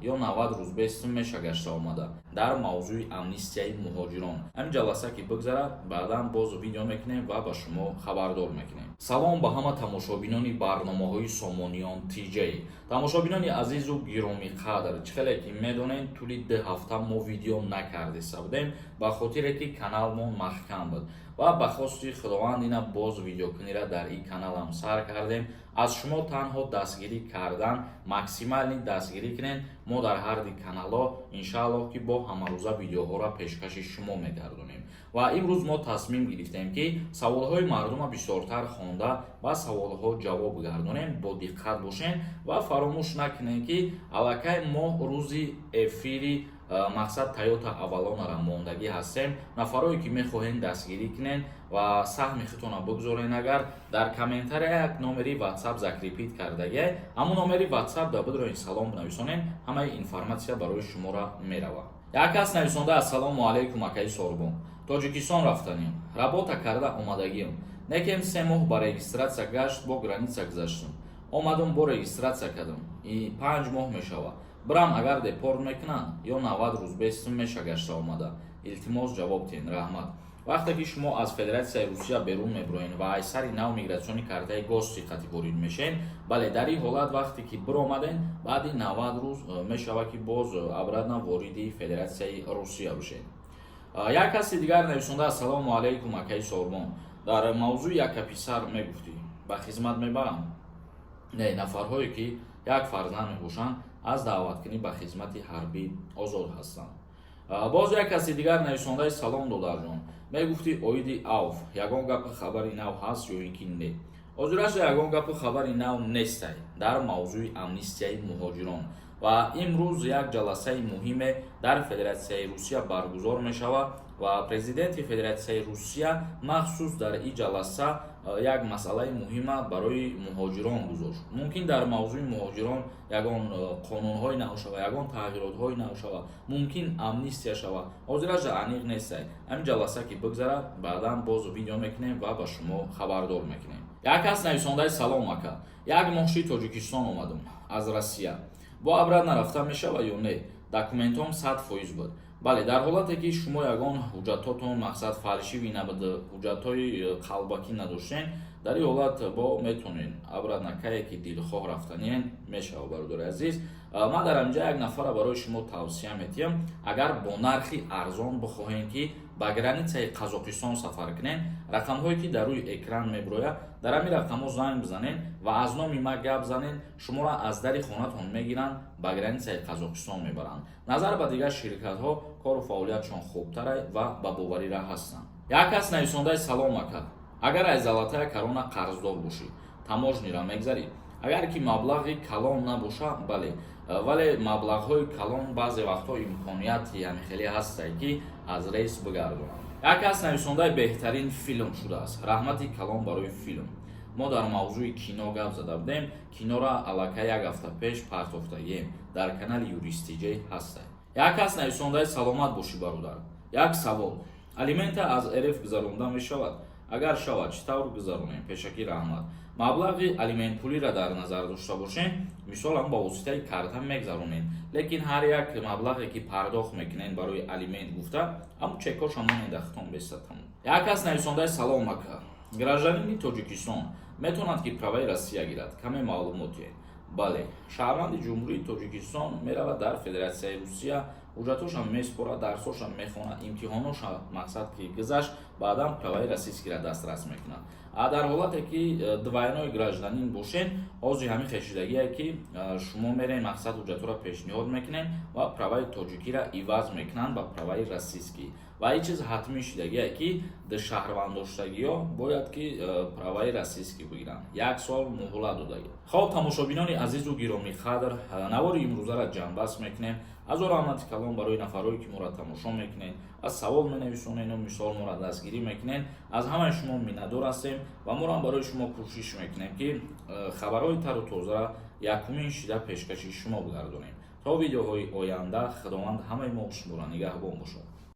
Ё 90 рӯз бестум меша гашта омада? Дар мавзӯи амнистияи муҳоҷирон ҳамин ҷаласа ки бигзарад, баъдан боз видео мекунем ва ба шумо хабардор мекунем. Салом ба ҳама тамошобинони барномаҳои Сомониён ТЖ. Тамошобинони азизу гиромиқадр, чӣ хеле ки медонед, тӯли 2 ҳафта мо видео накардеста будем, ба хотире ки каналмон маҳкам буд ва ба хости Худованд ина боз видеокуниро дар ин каналам сар кардем. Аз шумо танҳо дастгирӣ кардан, максимально дастгирӣ кунед. Мо дар ҳарди каналҳо, иншааллоҳ, ки бо ҳамарӯза видеоҳоро пешкаши шумо мегардонем. Ва имрӯз мо тасмим гирифтем, ки саволҳои мардума бисёртар хонда, ба саволҳо ҷавоб гардонем. Бо диққат бошем ва фаромӯш накунем, ки аллакай мо рӯзи эфири мақсад Тойота Авалонара мондагӣ ҳастем. Нафарое ки мехоҳем дастгирӣ кунен ва саҳми худтона бигзорен, агар дар комментария як номери Ватсап закрепить кардагиай, ҳамун номери Ватсап да бидроин, салом бинависонен, ҳамаи информатсия барои шуморо меравад. Як кас нависонда: «Ассалому алайкум, акаи Сорбон. Тоҷикистон рафтанем, работа карда омадагиам, некем 3 моҳ ба регистрация гашт, бо граница гузаштам, омадам, бо регистрация кардам, и 5 моҳ мешавад. Бирам, агар депорт мекунанд ё 90 рӯз бестум меша гашта омада? Илтимос, ҷавоб диҳен, раҳмат». Вақте ки шумо аз Федератсияи Русия берун мебироен ва аз сари нав миграционный картаи гости қатӣ ворид мешавен, бале, дар ин ҳолат, вақте ки биромаден, баъди 90 рӯз мешавад, ки боз обратно вориди Федератсияи Русия бошед. Як каси дигар нависонда: «Ассалому алайкум, акаи Сорбон. Дар мавзӯи яка писар мегуфтӣ, ба хизмат мебарам?» Не, нафарҳое ки як фарзанд мебошанд, аз даъваткунӣ ба хизмати ҳарбӣ озод ҳастанд. Боз як каси дигар нависондаи: «Салом, додарҷон. Мегуфтӣ оиди АВФ, ягон гапи хабари нав ҳаст ё ин ки не?» Ҳозираша ягон гапу хабари нав нестай дар мавзӯи амнистияи муҳоҷирон. Ва имрӯз як ҷаласаи муҳиме дар Федератсияи Русия баргузор мешавад ва президенти Федератсияи Русия махсус дар ин ҷаласа як масъалаи муҳима барои муҳоҷирон гузошт. Мумкин, дар мавзӯи муҳоҷирон ягон қонунҳои нав шава, ягон тағйиротҳои нав шава, мумкин, амнистия шава. Ҳозираша аниқ нестай. Ҳамин ҷаласа ки бигзарад, баъдан боз видео мекунем ва ба шумо хабардор мекунем. Як кас нависондаи: «Салом, ака. Як моҳ ши Тоҷикистон омадам аз Россия, бо обратно рафта мешава ё не? Документом 100% буд». Бале, дар ҳолате ки шумо ягон ҳуҷҷатотон, мақсад, фальшивый набуд, ҳуҷҷатҳои қалбакӣ надоштен, дар ин ҳолат бо метонен обратно кае ки дилхоҳ рафтаниен мешава. Бародари азиз, ман дар ҳаминҷа як нафара барои шумо тавсия метиҳам. Агар бо нархи арзон бихоҳем, ки ба границаи Қазоқистон сафар кунем, рақамҳое ки дар рӯи экран мебирояд, дар ҳамин рақамҳо занг бизанен ва аз номи ма гап занен, шуморо аз дари хонатон мегиранд, ба границаи Қазоқистон мебаранд. Назар ба дигар ширкатҳо кору фаъолиятшон хубтарай ва ба боварира ҳастанд. Як кас нависондаи: «Салом, ака. Агар аз Золотая Корона қарздор бошӣ, таможня ра мегзарӣ?» Агар ки маблағи калон набоша, бале. Вале маблағҳои калон баъзе вақтҳо имконияти ҳами хеле ҳастае, ки аз рейс бигардонанд. Як кас нависондаи: «Беҳтарин филм шудааст, раҳмати калон барои филм». Мо дар мавзӯи кино гап зада будем. Кинора аллакай як ҳафта пеш партофтагием, дар канали Юристиҷей ҳастай. Як кас нависондаи: «Саломат бошӣ, бародар. Як савол: алимента аз РФ гузаронда мешавад? Агар шавад, чӣ тавр гузаронем? Пешакӣ раҳмат». Маблағи алиментпулиро дар назар дошта бошем, мисол, ҳам ба воситаи карта мегзаронем, лекин ҳар як маблағе ки пардохт мекунем барои алимент гуфта, ҳамун чекоша монед, дахтон беста, тамом. Як кас нависондаи: «Салом, ака. Гражданини Тоҷикистон метавонад, ки праваи Россия гирад? Каме маълумоте». Бале, шаҳрванди Ҷумҳурии Тоҷикистон меравад дар Федератсияи Русия, ҳуҷҷатҳошам месупорад, дарсҳошам мехонад, имтиҳоношам, мақсад, ки гузашт, баъдан праваи российский ра дастрас мекунад. А дар ҳолате ки двойной гражданин бошед, ҳозир ҳамин хешидагие, ки шумо мерен, мақсад, ҳуҷҷатҳоро пешниҳод мекунед ва праваи тоҷикиро иваз мекунанд ба праваи российский. Ва ин чиз ҳатмӣ шидагие, ки шаҳрванддоштагиҳо бояд ки праваи российский бигиранд, як сол муҳлат додагӣ. Хоб, тамошобинони азизу гиромиқадр, навори имрӯзаро ҷамъбаст мекунем. Ҳазор раҳмати калон барои нафарое ки моро тамошо мекунед ва савол менависонену, мисол, моро дастгирӣ мекунед. Аз ҳамаи шумо миннатдор ҳастем ва моро барои шумо кӯшиш мекунем, ки хабарҳои тару тозаро якумин шида пешкаши шумо бигардонем. То видеоҳои оянда, Худованд ҳамаи мо шуморо нигаҳбон бошад.